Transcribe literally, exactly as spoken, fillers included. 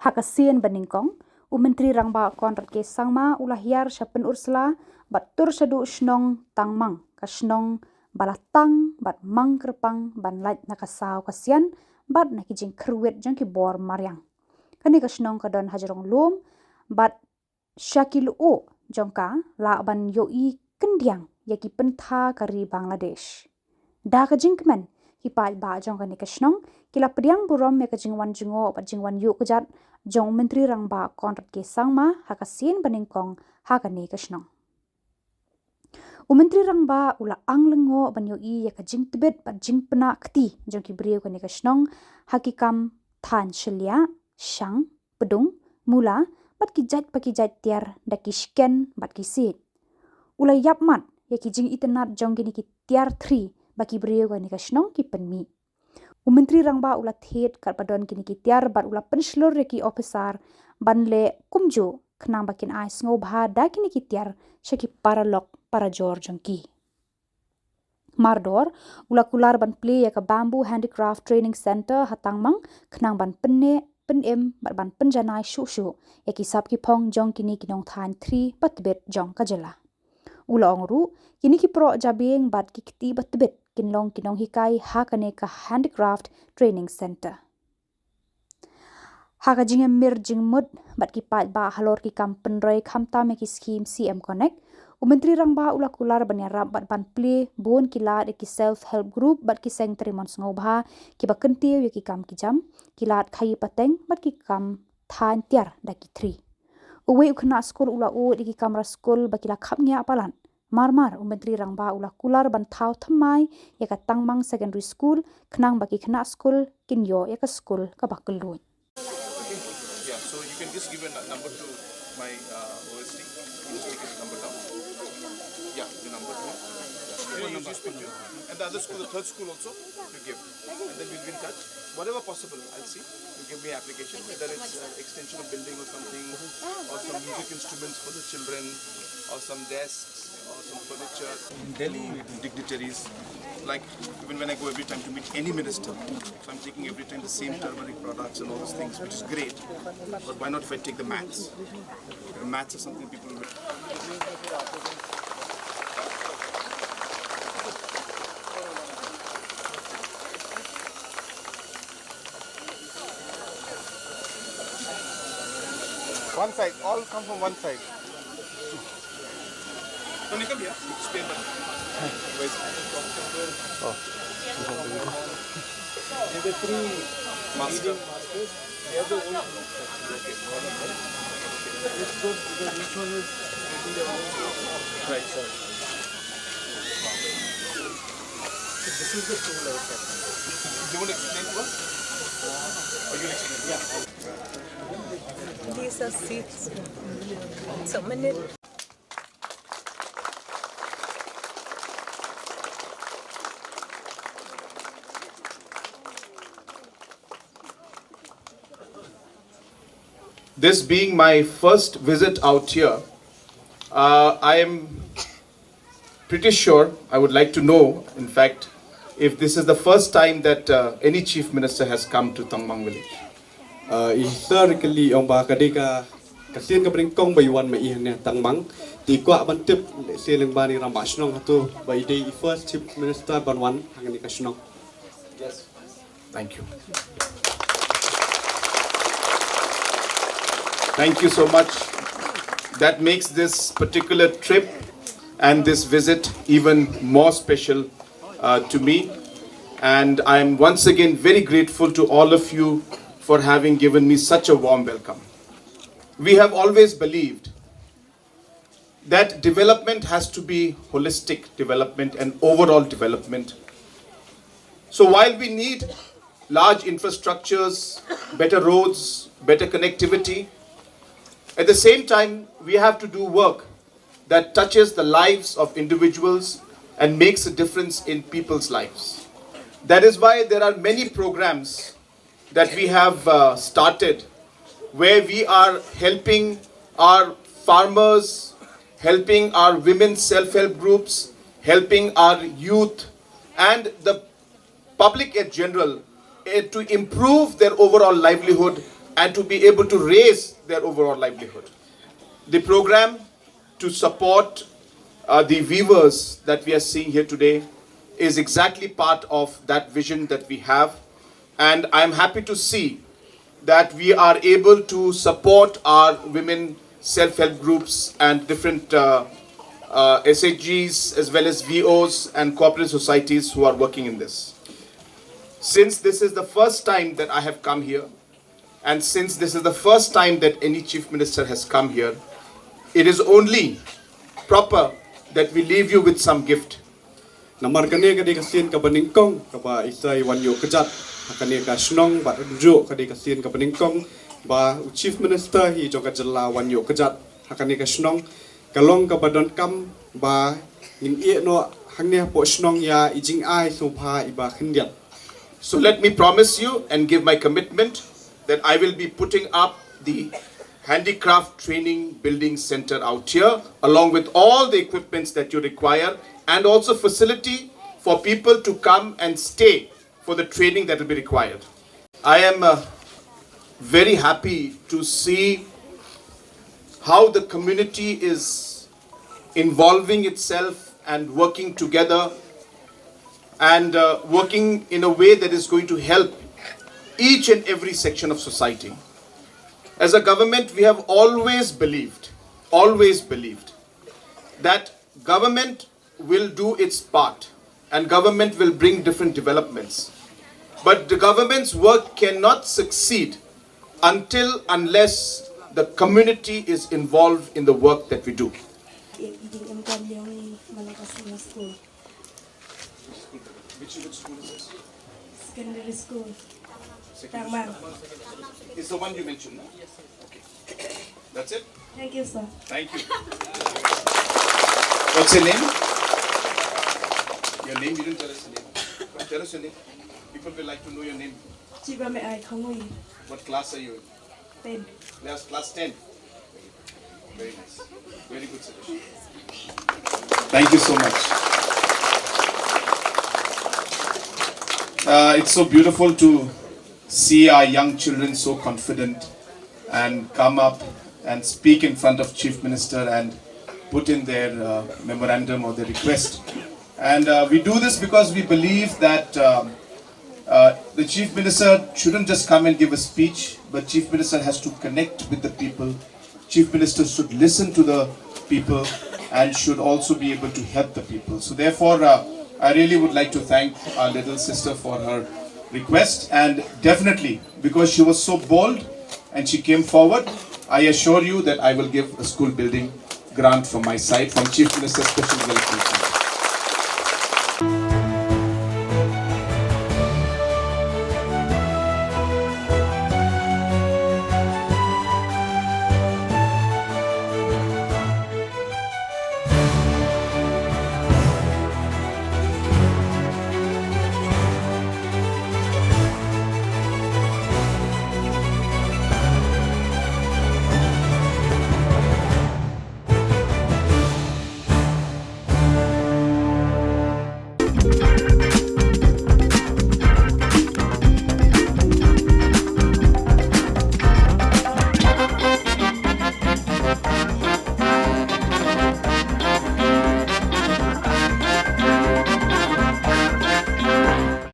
Ha ka sien ba nyngkong, u Myntri Rangbah Conrad K Sangma u la hiar sha Pynursla bad tur shaduh shnong Tangmang, ka shnong ba la tang bad mang kyrpang ban lait na ka saw ka sian bad na ki jingkyrwit jong ki bor mariang. Kane ka shnong ka don hajrong lum bad sha ki lyoh jong ka lah ban ïohi khyndiat ïa ki pyntha ka ri Bangladesh. Da ka jingkmen, ki paidbah jong kane ka shnong ki la pdiang burom ïa ka jingwan jngoh bad jingwan ïuh kjat jong u Myntri Rangbah Conrad K Sangma ha ka sien ba nyngkong ha kane ka shnong. U Myntri Rangbah u la ang lyngngoh ban ïohi ïa ka jingtbit bad jingpynah kti jong ki briew kane ka shnong ha ki kam thaiñ shylliah, shang, pdung, mula bad ki jait pa ki jait tiar da ki shken bad ki siej. U la ïap mat ïa ki jingitynnad jong kine ki tiar thri ba ki briew kane ka shnong ki pynmih. U Myntri Rangbah u la thied katba don kine ki tiar bad u la pynshlur ïa ki ophisar ban leh kumjuh khnang ba kin ai sngewbha da kine ki tiar sha ki paralok parajor jong ki. Mardor, u la kular ban plie ïa ka Bamboo Handicraft Training Centre ha Tangmang khnang ban pynneh, pynim bad ban pynjanai shuh shuh ïa ki sap ki phong jong kine ki nongthaiñ thri ba tbit jong ka jylla. U la ong ruh, kine ki proh jabieng bad ki kti ba tbit kin long ki nonghikai ha kane ka Handicraft Training Centre. Ha ka jingïamir jingmut bad ki paidbah halor ki kam pynroi khamtam ïa ki skhim C M Connect, u Myntri Rangbah u la kular ban ïarap bad ban plie bun ki lad ïa ki self help group bad ki seng trei mon sngewbha kiba kyntiew ïa ki kam ki jam, ki lad khaïi pateng bad ki kam thaiñ tiar da ki thri. Uwei u khynnah skul u la ud ïa ki kamra skul ba ki la khapngiah palat. Mar mar u Myntri Rangbah u la kular ban thaw thymmai ïa ka Tangmang Secondary School khnang ba ki khynnah skul kin ïoh ïa ka skul kaba kylluid. Yeah, so you can just give a nu- number to my uh, O S D. You just take his number down. Yeah, the number. Yeah. You know, you just speak to him. And the other school, the third school also, you give. And then we'll be in touch. Whatever possible, I'll see. You give me application, whether it's uh, extension of building or something, or some music instruments for the children, or some desks, or some furniture. In Delhi, dignitaries, like even when I go every time to meet any minister, so I'm taking every time the same turmeric products and all those things, which is great. But why not if I take the mats? Mats are something people will. One side, all come from one side. Tony, come here. Explain that. Oh. There are three master. They are the old master. It's good because each one is making their own. Right, sir. So this is the tool outside. You want to explain to us? Or you explain? Yeah. These are seeds. So many. This being my first visit out here, uh, I am pretty sure, I would like to know, in fact, if this is the first time that uh, any chief minister has come to Tangmang village. Uh, I sar kali ong ba ka dei ka ka sien ka bring kong ba i wan ma i hangne Tangmang. Ti kwah ban tip sien lyngba ni rangbah shnong hato ba i dei i first chief minister ban wan hangne ka shnong. Yes. Thank you. Thank you so much. That makes this particular trip and this visit even more special uh, to me. And I'm once again very grateful to all of you for having given me such a warm welcome. We have always believed that development has to be holistic development and overall development. So while we need large infrastructures, better roads, better connectivity, at the same time, we have to do work that touches the lives of individuals and makes a difference in people's lives. That is why there are many programs that we have uh, started where we are helping our farmers, helping our women self help groups, helping our youth, and the public in general eh, to improve their overall livelihood and to be able to raise their overall livelihood. The program to support uh, the weavers that we are seeing here today is exactly part of that vision that we have. And I'm happy to see that we are able to support our women self-help groups and different uh, uh, S H Gs as well as V Os and cooperative societies who are working in this. Since this is the first time that I have come here, and since this is the first time that any chief minister has come here, it is only proper that we leave you with some gift. Namar kane ka dei ka sien kaba nyngkong kaba i Sir i wan ïoh kjat ha kane ka shnong, bad kumjuh ka dei ka sien kaba nyngkong ba u Chief Minister hi jong ka jylla wan ïoh kjat ha kane ka shnong. Ka long kaba donkam ba ngin ïeh noh hangne hapoh shnong ïa i jingai sngewbha iba khyndiat. So let me promise you and give my commitment that I will be putting up the handicraft training building center out here, along with all the equipments that you require, and also facility for people to come and stay for the training that will be required. I am uh, very happy to see how the community is involving itself and working together and uh, working in a way that is going to help each and every section of society. As a government, we have always believed, always believed that government will do its part and government will bring different developments. But the government's work cannot succeed until, unless the community is involved in the work that we do. Which, which school is this? Secondary school. Secondary school. It's the one you mentioned, no? Okay. That's it? Thank you, sir. Thank you. What's your name? Your name, you didn't tell us your name. Tell us your name. People will like to know your name. Chiba me ai khangui. What class are you in? Ten. Class, class ten. Very nice. Very good suggestion. Thank you so much. Uh, it's so beautiful to see our young children so confident and come up and speak in front of Chief Minister and put in their uh, memorandum or their request. And uh, we do this because we believe that um, uh, the Chief Minister shouldn't just come and give a speech, but Chief Minister has to connect with the people. Chief Minister should listen to the people and should also be able to help the people. So therefore, uh, I really would like to thank our little sister for her request, and definitely, because she was so bold and she came forward, I assure you that I will give a school building grant from my side, from Chief Minister's Special Development Fund.